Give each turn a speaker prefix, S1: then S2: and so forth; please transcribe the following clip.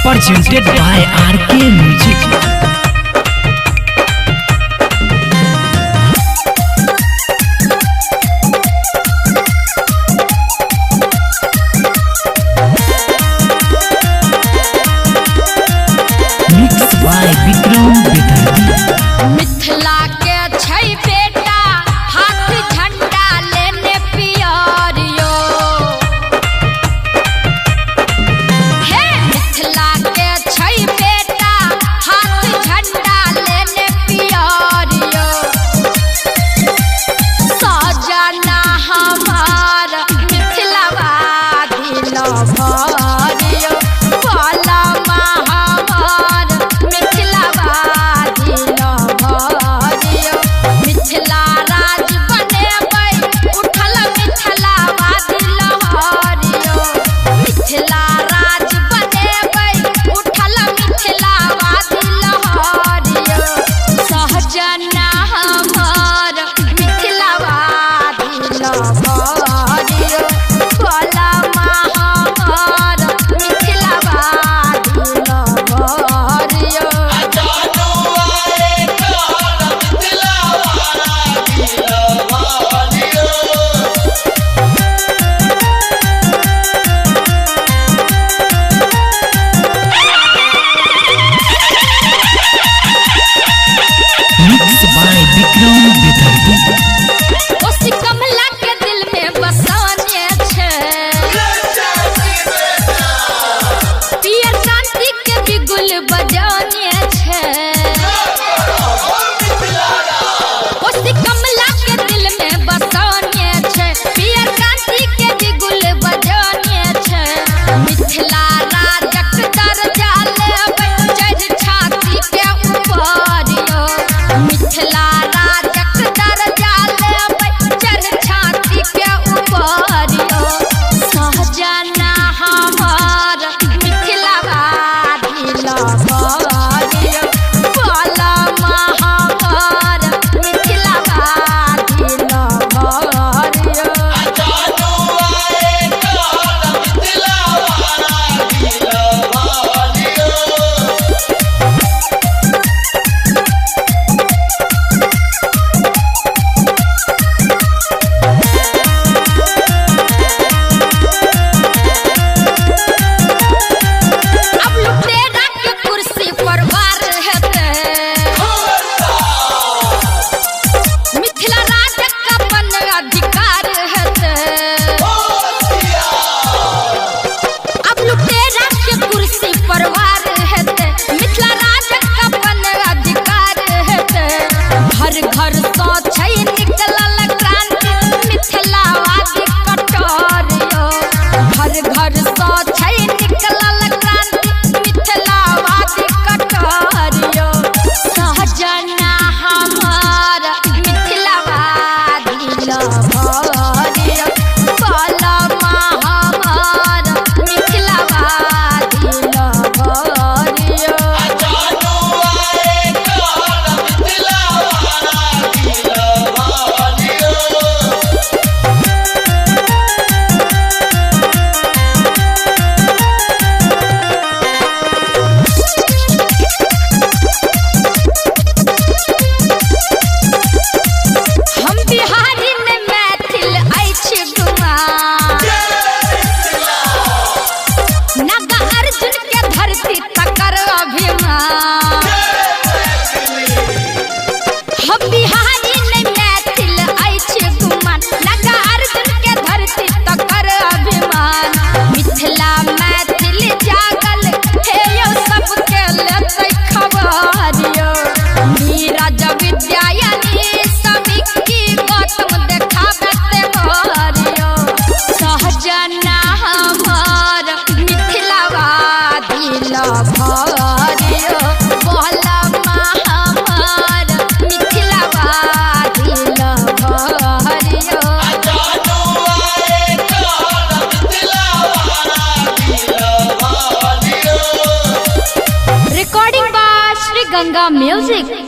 S1: Presented by RK Music. Mixed by Vikram Bedardi.
S2: Mithila के छै बेटा हाथ झंडा लेने पियरियो। हे मिथिला के छै बेटा हाथ झंडा लेने पियरियो। सजना हमार मिथिलावादी लभरियो। बलमा हमार मिथिलावादी लभरियो। मिथिला राज बनेबै उठल मिथिलावादी लहरियो। मिथिला राज बनेबै उठल मिथिलावादी लहरियो। सहजना हमार मिथिलावादी लहरियो। बलमा हमार Mithilavadi लहरियो।
S1: Mixed by Vikram Bedardi.
S2: ओसी कमला के दिल में बसाने छै। पियर शांति के बिगुल बजाने छै। ओसी कमला के दिल में बसाने छै। पियर शांति के बिगुल बजाने छै। मिथिला राजक दर्जा लेबै चढ़ छाती के ऊपर यो। मिथिला राजक दर्जा लेबै चढ़ छाती के ऊपर यो। सहजना हमार मिथिलावादी लहरियो। बलमा हमार मिथिलावादी लहरियो। अब लुटेरा के कुर्सी पर वार हेतै। मिथिला राजक अपन अधिकार हेतै। अब लुटेरा के कुर्सी पर वार हेतै। मिथिला राजक अपन अधिकार हेतै। घर घर सँ छै निकलल क्रांति मिथिलावादी कटोर यो। घर घर सँ छै निकलल क्रांति मिथिलावादी कटोर यो। सहजना हमार मिथिलावादी लहरियो। बलमा हमार मिथिलावादी लहरियो। हम बिहारी ने मैथिल अछि गुमार। नागा अर्जुन के धरती तकर अभिमान। हम बिहारी ने मैथिल अछि गुमान। नागा अर्जुन के धरती तकर अभिमान। मिथिला मैथिल जागल हे यौ सबके लेतै खबर यौ। नीरज विद्या यानी समीकी गौतम देखाबे तेवर यौ। सहजना हमार मिथिलावादी लहरियो। बलमा हमार Mithilavadi लहरियो। Recording by Shri Ganga music.